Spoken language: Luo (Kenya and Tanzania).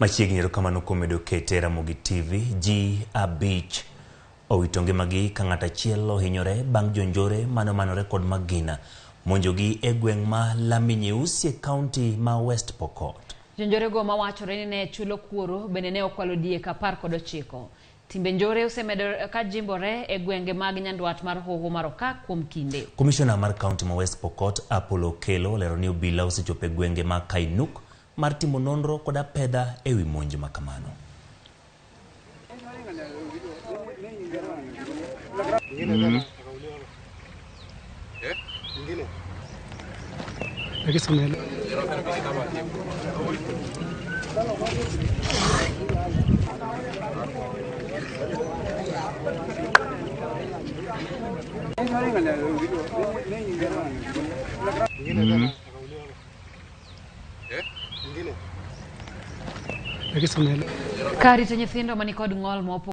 Machiegni erokamano kuom medo kete Ramogi TV. Ji 5 owito ngimagi ka ng'at achiel ohinyore bang' jonjore mane omanore kod magina monjogi e gweng' ma Lami Nyeusi e kaunti ma West Pokot. Jonjorego mawachore ni ne chulo kuoro bende ne okwalo diek 19. Timbe njore osemedo ka jimbore e gwenge mag nyandwat mar hoho mar Okak kuom kinde. Komishona mar kaunti ma West Pokot Apollo Okello olero ni obila osechopo e gwenge ma Kainuk mar timo nonro kod apedha ewi monj ma kamano. Kar rito nyithindo manikod ng'ol ma